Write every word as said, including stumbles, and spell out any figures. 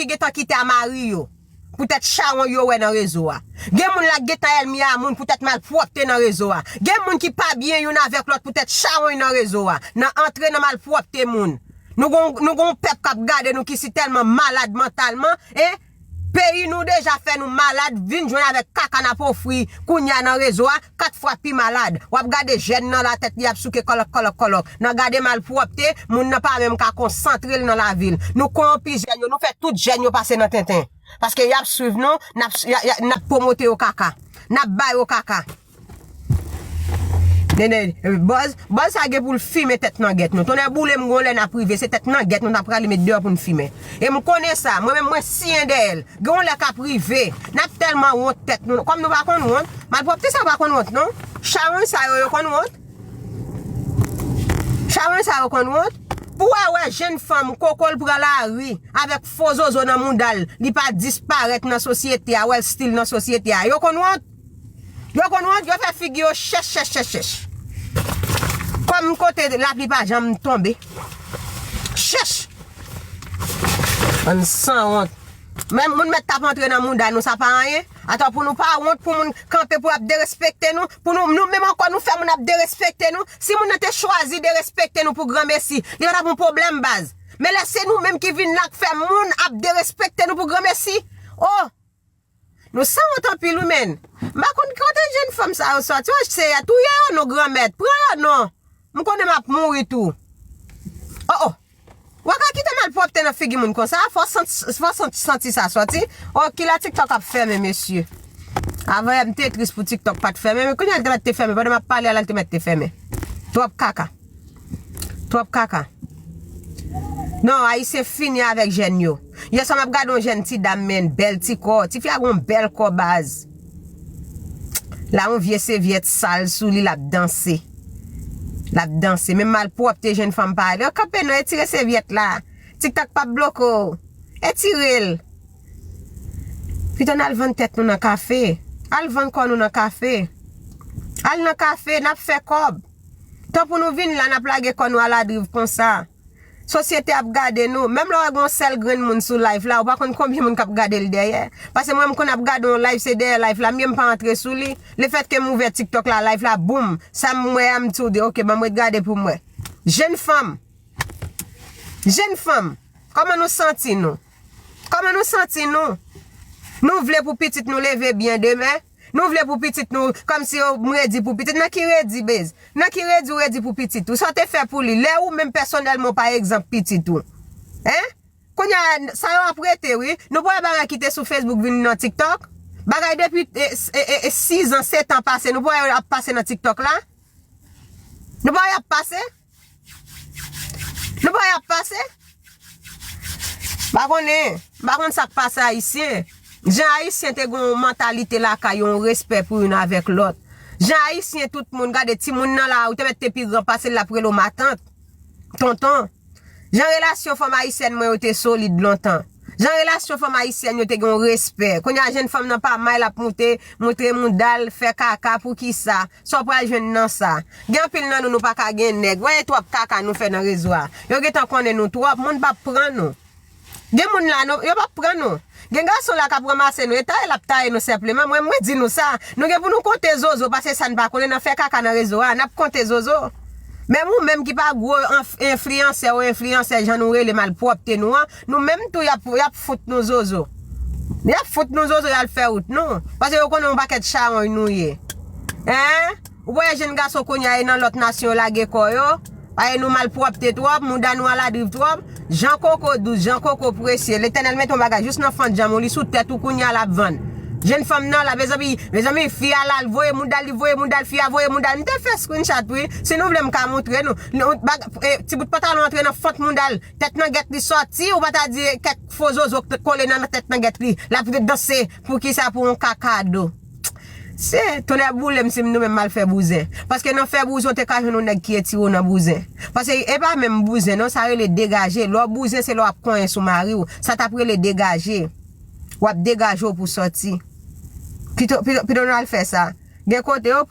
ki gentan kite a mari yo poutèt chawony yo wè nan rezo a. Gen moun la k gentan ènmi a moun poutèt malpwòpte nan rezo a. Gen moun ki pa byen youn avèk lòt poutèt chawony nan rezo a. Nan antre nan malpwòpte moun. Nou gon, nou gon pèp k ap gade nou ki si tèlman malad mantalman, e peyi nou deja fè nou malad, vin jwenn avèk kaka n ap ofri kounye a nan rezo a, kat fwa pi malad. W ap gade jèn nan la tèt li ap souke kòlòk, kòlòk, kòlòk. Nan gade malpwòpte, moun nan pa menm ka konsantre l nan lavi l. Nou kowonpi jèn yo, nou fè tout jèn yo pase nan tenten. Paske y ap swiv nou, n ap, y a- y a- n ap pwomote yo kaka. N ap ba yo kaka. Nene, bòz, bòz sa gen pou l fimen tèt nan gèt nou. Tonnè boule m gon lè n ap rive, se tèt nan gèt nou n ap prale met deyò pou n fimen. E m konnen sa, mwen menm mwen siyen dèyè l. Gen yon lè k ap rive, n ap tèlman wont tèt nou. Kòm nou pa konn wont, malpwòpte sa pa konn wont non. Chawony sa yo, yo konn wont. Chawony sa yo konn wont. Pou w wè jèn fanm koko l pran lari avèk fo zozo nan mouda l, li pa disparèt nan sosyete a, wè l still nan sosyete a. Yo konn wont. Yo konn wont, yo fè figi yo chèch, chèch, chèch, chèch. Kòm kote lapli pa janm tonbe. Chèch! Bann sanwont. Men moun mèt t ap antre nan mouda nou, sa pa anyen. Atò pou nou pa wont, pou moun kanpe pou ap derespekte nou, pou nou, nou menm ankò nou fè moun ap derespekte nou. Si moun nan te chwazi derespekte nou pou granmesi, li pa t ap yon pwoblèm baz. Men lè se nou menm ki vin la k fè moun ap derespekte nou pou granmesi. Oh! Nou sanwont anpil wi menn. M pa konn kote jèn fanm sa yo sòti. Oh, Seyè, touye yo non granmèt. Pran yo non. M konnen m ap mouri tou. Oh, oh. Ou pa ka kite malpwòpte nan figi moun konsa. Fò w santi, fò w santi, santi sa sòti. Oh, kilè TikTok ap fèmen, mesye. Avan yè m te tris pou TikTok pa t fèmen, men kounye a l te mèt te fèmen. Pandan m ap pale a la, l te mèt te fèmen. Twòp kaka. Twòp kaka. Non, Ayisyen fini avèk jèn yo. Yè swa m ap gade yon jèn ti dam, men bèl ti kò. Tifi a gen yon bèl kò baz. La yon vye sevyèt sal sou li, l ap danse. L ap danse. Men malpwòpte jèn fanm pa ale. Yo kanpe non, etire sevyèt la. TikTok p ap bloke w. Etire l. Pito n al vann tèt nou nan kafe. Al vann kò nou nan kafe. Al nan kafe, n ap fè kòb. Tan pou nou vin la, n ap lage kò nou aladriv konsa. Sosyete ap gade nou. Menm lè w wè gen yon sèl grenn moun sou live la, ou pa konn konbyen moun k ap gade l dèyè. Paske mwen, m konn ap gade yon live, se dèyè live la, m ye m pa antre sou li. Lefètke m ouvè TikTok la, live la, boum. Sa m wè a, m di, ok, ban m ret gade pou m wè. Jèn fanm. Jèn fanm. Kòman nou santi nou? Kòman nou santi nou? Nou vle pou pitit nou leve byen demen? Nou vle pou pitit nou, kòmsi yo m redi pou pitit. Nan ki redi, baz? Nan ki redi ou redi pou pitit ou? Sa w te fè pou li? Lè ou menm pèsonèlman ou pa egzanp pitit ou. Hein? Kounye a, sa yo ap rete, wi. Nou pa wè bagay ki te sou Facebook vin nan TikTok? Bagay depi e, e, e, e, sis an, sèt an pase, nou pa wè yo ap pase nan TikTok la? Nou pa wè y ap pase? Nou pa y ap pase? M pa konnen. M pa konn sa k pase Ayisyen. Jan Ayisyen te gen yon mantalite lakay yo, yon respè pou youn avèk lòt. Jan Ayisyen, tout moun, gade timoun nan la, ou te mèt te pi gran pase l, l ap rele w matant, tonton. Jan relasyon fanm ayisyèn mwen yo te solid lontan. Jan relasyon fanm ayisyèn yo te gen yon respè. Kounye a, jèn fanm nan pa may, l ap moute, montre mouda l, fè kaka, poukisa? Sa w pral jwenn nan sa? Gen anpil nan nou, nou pa ka gen nèg. Wè, e twòp kaka nou fè nan rezo a. Yo gentan konnen nou twòp, moun p ap pran nou. Gen moun la, nou, yo p ap pran nou. Gen gason la k ap ranmase nou, e taye l ap taye nou senpleman. Mwen, mwen di nou sa, nou gen pou nou konte zozo, paske sa n pa konnen nan fè kaka nan rezo a, n ap konte zozo. Menm ou menm ki pa gwo anf-, enfliyansè ou enfliyansè, jan nou rele malpwòpte nou an, nou menm tou y ap, y ap fout nou zozo. Y ap fout nou zozo, y al fè wout nou. Paske yo konnen yon pakèt chawony nou ye. Hein? Ou pa wè jèn gason kounye a e nan lòt nasyon yo lage kò yo? Paske nou malpwòpte twòp, mouda nou aladriv twòp. Jan koko dous, jan koko presye. Letènèl mete yon bagay jis nan fant janm ou, li sou tèt ou kounye a l ap vann. Jèn fanm nan la, mezanmi, mezanmi, fi a la, l voye mouda l, li voye mouda l, fi a voye mouda l. M te fè screenshot, wi. Si nou vle, m ka montre nou. Nou, bag-, e, ti bout pantalon antre nan fant mouda l. Tèt nan gèt li sòti, ou pa ta di kèk fo zozo k te kole nan tèt nan gèt li. L ap ret danse, poukisa pou yon kakado? Se, tonnè boule m si nou menm m al fè bouzen. Paske nan fè bouzen, ou te ka jwenn yon nèg ki etire w nan bouzen. Paske e pa menm bouzen, non, sa rele degaje. Lè w bouzen, se lè w ap konyen sou mari w. Sa t ap rele degaje. W ap degaje w pou sòti. Pito, pito, pito nou al fè sa. Gen kote yo,